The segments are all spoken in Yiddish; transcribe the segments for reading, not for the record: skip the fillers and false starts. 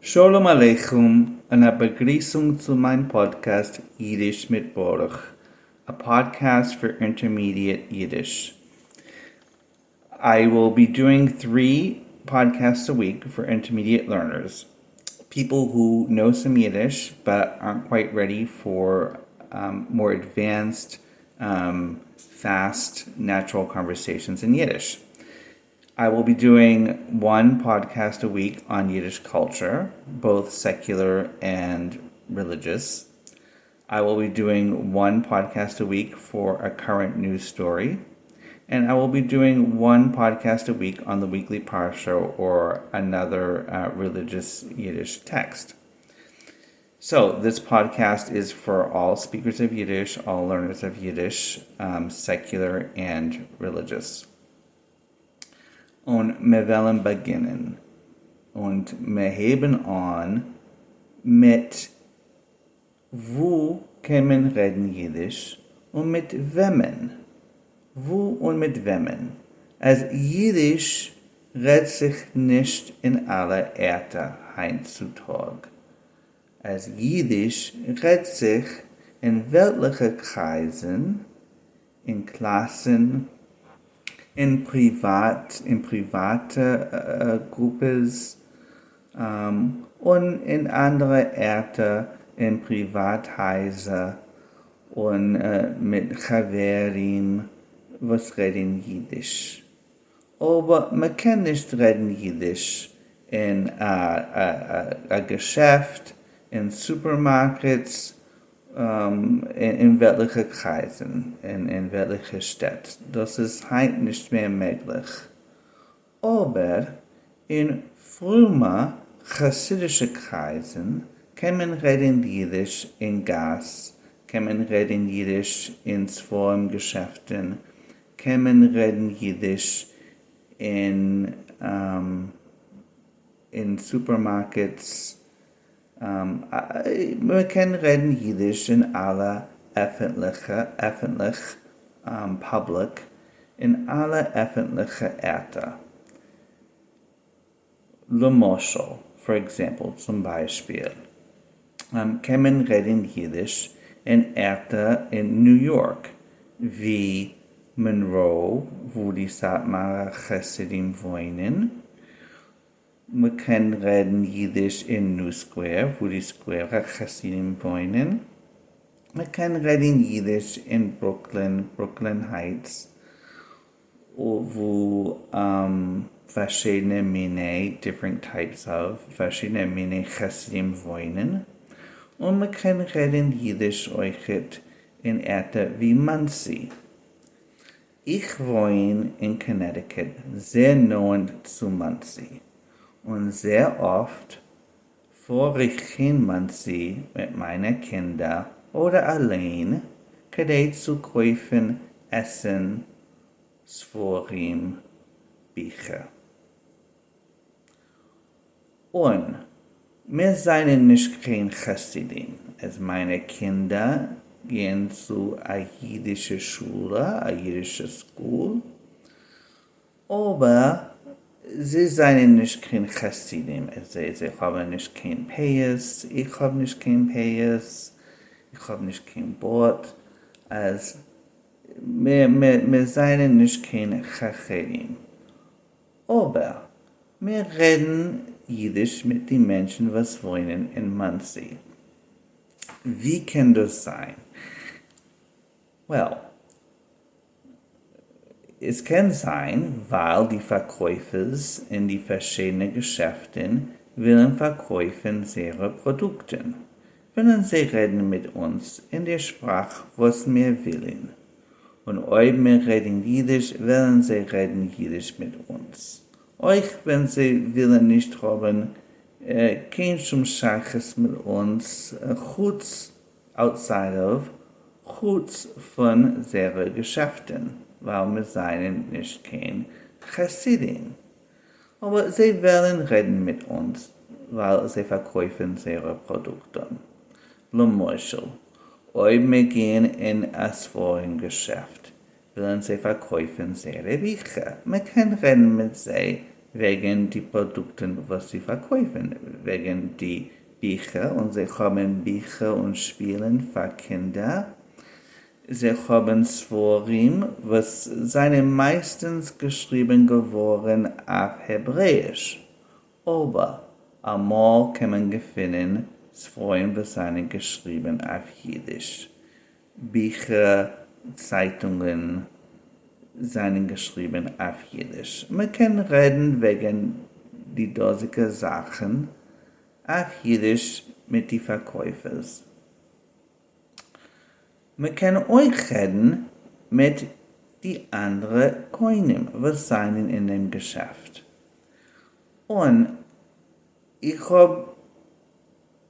שלום עליכם און א באגריסונג צו מיין פאדקעסט אידיש מיט ברוך, a podcast for intermediate Yiddish. I will be doing three podcasts a week for intermediate learners, people who know some Yiddish but aren't quite ready for more advanced, fast, natural conversations in Yiddish. I will be doing one podcast a week on Yiddish culture, both secular and religious. I will be doing one podcast a week for a current news story, and I will be doing one podcast a week on the weekly parsha or another religious Yiddish text. So this podcast is for all speakers of Yiddish, all learners of Yiddish, secular and religious. און מיר וועלן באגינען. און מיר הייבן אן מיט וואו קען מען רעדן אידיש און מיט וועמען? וואו און מיט וועמען? אז אידיש רעדט זיך נישט אין אלע ערטער היינט צו טאג. אז אידיש רעדט זיך אין וועלטליכע קרייזן, אין קלאסן, אין פריוואט, אין פריוואטע גרופעס, און אין אנדערע ערטער, אין פריוואט הייזער, און מיט חברים וואס רעדן אידיש. אבער מען קען נישט רעדן אידיש אין א געשעפט, אין supermarkets, אין וועלטליכע קרייזן, אין וועלטליכע שטעט. דאס איז היינט נישט מער מעגליך. אבער אין פרומע חסידישע קרייזן קען מען רעדן אידיש אין גאס, קען מען רעדן אידיש אין ספרים געשעפטן, קען מען רעדן אידיש אין אין supermarkets, מען קען רעדן אידיש אין אלע עפענטליכע, עפענטליך, public, אין אלע עפענטליכע ערטער. למשל, for example, צום ביישפיל, קען מען רעדן אידיש אין ערטער אין ניו יארק, ווי מאנראו, וואו די סאטמארע חסידים וואוינען. מען קען רעדן אידיש אין ניו סקווער, וואו די סקווערע חסידים וואוינען. מען קען רעדן אידיש אין ברוקלין, ברוקלין הייטס, וואו פארשידענע מיני, different types of, פארשידענע מיני חסידים וואוינען. און מען קען רעדן אידיש אויכעט אין ערטער ווי מאנסי. איך וואוין אין קאנעטיקוט, זייער נאענט צו מאנסי, און זייער אפט פאר איך אין מאנסי מיט מיינע קינדער אדער אליין כדי צו קויפן עסן, ספרים, ביכער. און מיר זענען נישט קיין חסידים, אז מיינע קינדער גייען צו א אידישע שולע, א אידישע school, אבער זיי זענען נישט קיין חסידים, זיי האבן נישט קיין פאות, איך האב נישט קיין פאות, איך האב נישט קיין בארד, אז מיר זענען נישט קיין חסידים, אבער מיר רעדן אידיש מיט די מענטשן וואס וואוינען אין מאנסי. ווי קען דאס זיין? Well, עס קען זיין ווייל די פארקויפערס אין די פארשידענע געשעפטן ווילן פארקויפן זייערע פראדוקטן, ווילן זיי רעדן מיט אונז אין די שפראך וואס מיר ווילן, און אויב מיר רעדן אידיש וועלן זיי רעדן אידיש מיט אונז, אויך ווען זיי ווילן נישט האבן קיין שום שייכות מיט אונז חוץ outside of, חוץ פון זייערע געשעפטן, ווייל מיר זענען נישט קיין חסידים. אבער זיי וועלן רעדן מיט אונז ווייל זיי פארקויפן זייערע פראדוקטן. למשל, אויב מיר גייען אין א ספרים געשעפט, ווילן זיי פארקויפן זייערע ביכער. מען קען רעדן מיט זיי. וועגן די פראדוקטן וואס זיי פארקויפן, וועגן די ביכער, און זיי האבן ביכער און שפילן פאר קינדער, זיי האבן ספרים וואס זענען מייסטנס געשריבן געווארן אויף העברעאיש, אבער אמאל קען מען געפינען ספרים וואס זענען געשריבן אויף אידיש, ביכער, צייטונגען זענען געשריבן אויף אידיש. מען קען רעדן וועגן די דאזיגע זאכן אויף אידיש מיט די פארקויפערס. מען קען אויך רעדן מיט די אנדערע קונים וואס זענען אין דעם געשעפט. און איך האב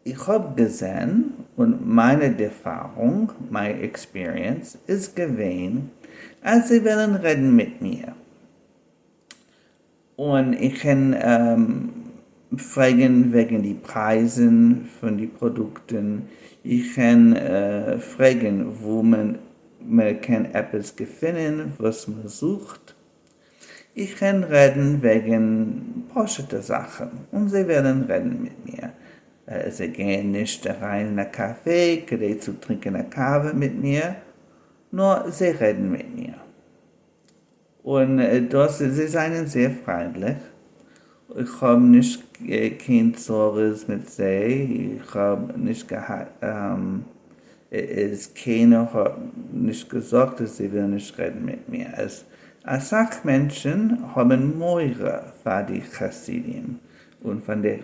איך האב געזען, און מיינע ערפארונג, my experience, איז געווען אז זיי וועלן רעדן מיט מיר. און איך קען פרעגן וועגן די פרייזן פון די פראדוקטן, איך קען פרעגן וואו מען קען עפעס געפינען וואס מען זוכט, איך קען רעדן וועגן פשוט'ע זאכן און זיי וועלן רעדן מיט מיר. זיי גייען נישט אריין אין א קאפעי כדי צו טרינקען א קאווע מיט מיר, נאר זיי רעדן מיט מיר. און דאס איז, זיי זענען זייער פריינדליך, איך האב נישט קיין צרות מיט זיי, איך האב נישט געהאט, איז קיינער האט נישט געזאגט אז זיי ווילן נישט רעדן מיט מיר, עס אסאך מענטשן האבן מורא פאר די חסידים און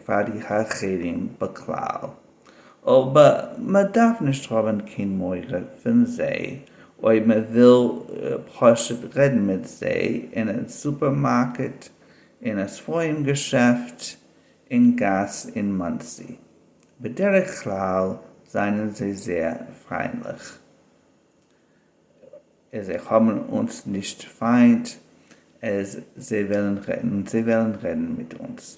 פאר די חרדים בכלל, אבער מען דארף נישט האבן קיין מורא פון זיי אויב מען וויל פשוט רעדן מיט זיי אין א סופערמארקעט, אין א ספרים געשעפט, אין גאס אין מאנסי. בדרך כלל זענען זיי זייער פריינדליך. זיי האבן אונז נישט פיינט, זיי וועלן רעדן, זיי וועלן רעדן מיט אונז.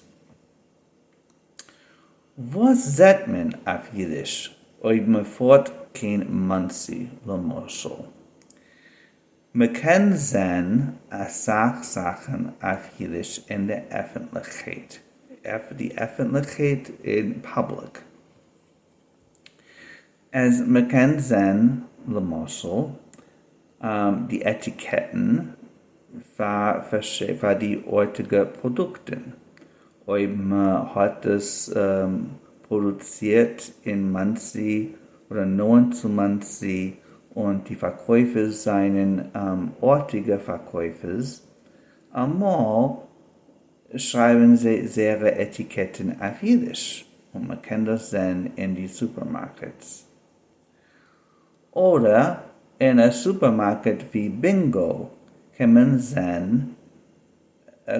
וואס זעט מען אויף אידיש אויב מען פארט קיין מאנסי למשל? מען קען זען אסאך זאכן אויף אידיש אין די עפענטליכקייט, די עפענטליכקייט אין public. אז מען קען זען למשל די עטיקעטן פאר די ארטיגע פראדוקטן, אויב מען האט עס פראדוצירט אין מאנסי אדער נאענט צו מאנסי און די פארקויפערס זענען ארטיגע פארקויפערס, אמאל שרייבן זיי זייערע עטיקעטן אויף אידיש און מען קען דאס זען אין די סופערמארקעטס. אדער אין א סופערמארקעט ווי בינגא קען מען זען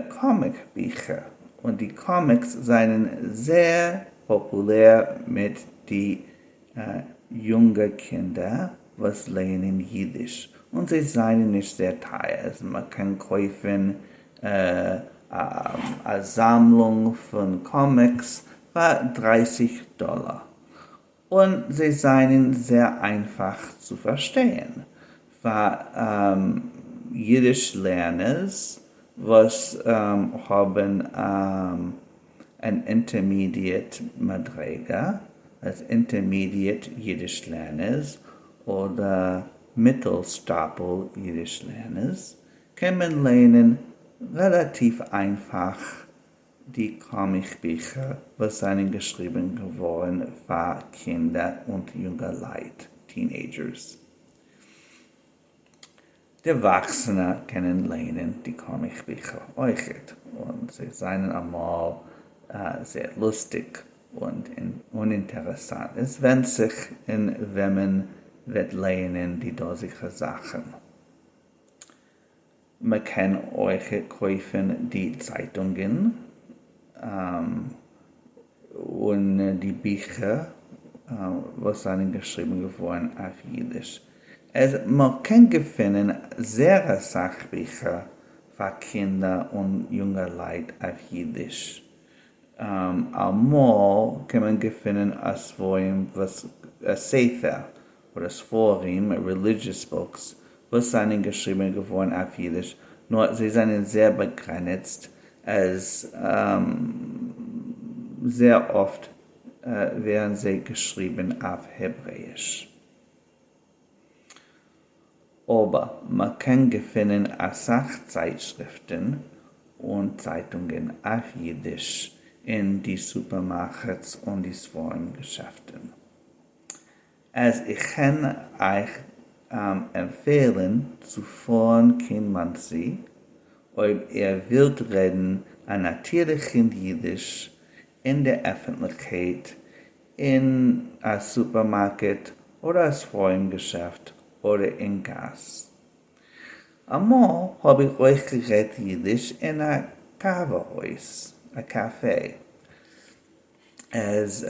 קאמיק ביכער, און די קאמיקס זענען זייער פאפולער מיט די יונגע קינדער וואס לערנען אידיש, און זיי זענען נישט זייער טייער, מען קען קויפן א זאמלונג פון קאמיקס פאר 30 דאלער, און זיי זענען זייער איינפאך צו פארשטיין פאר אידיש לערנערס וואס האבן אן intermediate מדריגה, אז intermediate אידיש לערנערס אדער מיטל שטאפל אידיש לערנערס קען מען לערנען רעלאטיוו איינפאך די קאמיק ביכער וואס זענען געשריבן געווארן פאר קינדער און יונגעלייט, teenagers. די ערוואקסענע קענען ליינען די קאמיק ביכער אויכעט, און זיי זענען אמאל זייער לוסטיג און אינטערעסאנט. עס ווענדט זיך אין וועמען וועט לייענען די דאזיגע זאכן. מען קען אויך קויפן די צייטונגען און די ביכער וואס זענען געשריבן געווארן אויף אידיש. מען קען געפינען זייער אסאך ביכער פאר קינדער און יונגעלייט אויף אידיש. אמאל קען מען געפינען א ספרים וואס א ספר אדער ספרים, religious books, וואס זענען געשריבן געווארן אויף אידיש, נאר זיי זענען זייער באגרעניצט. אז זייער אפט ווערן זיי געשריבן אויף העברעיש. אבער מען קען געפינען אסאך צייטשריפטן און צייטונגען אויף אידיש אין די סופערמארקעטס און די ספרים געשעפטן. אז איך קען אייך עמפעלן צו פארן קיין מאנסי אויב איר ווילט רעדן א נאטירליכן אידיש אין דער עפנטליכקייט, אין א סופערמארקעט אדער א ספרים געשעפט אדער אין גאס. אמאל האב איך אויך גערעדט אידיש אין א קאווע הויז, א קאפעי. אז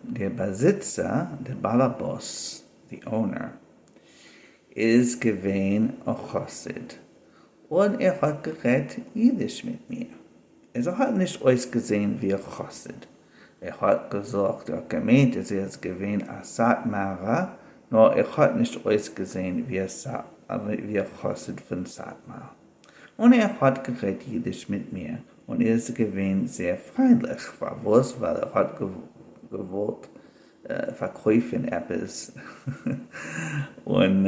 דער באזיצער, דער באלעבאס, the owner, איז געווען א חסיד, און ער האט גערעדט אידיש מיט מיר. ער האט נישט אויסגעזען ווי א חסיד, ער האט געזאגט ער האט געמיינט אז ער איז געווען א סאטמארער, נאר ער האט נישט אויסגעזען ווי א חסיד פון סאטמאר. און ער האט גערעדט אידיש מיט מיר, און ער איז געווען זייער פריינדליך, פארוואס? ווייל ער האט געוואלט פארקויפן עפעס, און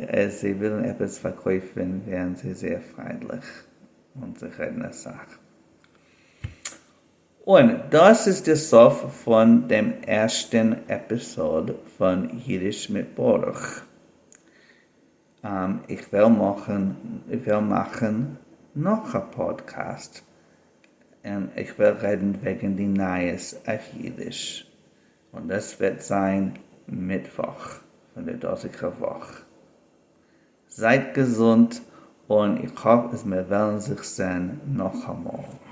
אז זיי ווילן עפעס פארקויפן ווערן זיי זייער פריינדליך, און זיי רעדן אסאך. און דאס איז די סוף פון דעם ערשטן עפיסאד פון אידיש מיט ברוך. איך וועל מאכן איך וועל מאכן נאך א פאדקעסט און איך וועל רעדן וועגן די נייעס אויף אידיש, און דאס וועט זיין מיטוואך פון די דאזיגע וואך. זייט געזונט און איך האף אז מיר וועלן זיך זען נאכאמאל.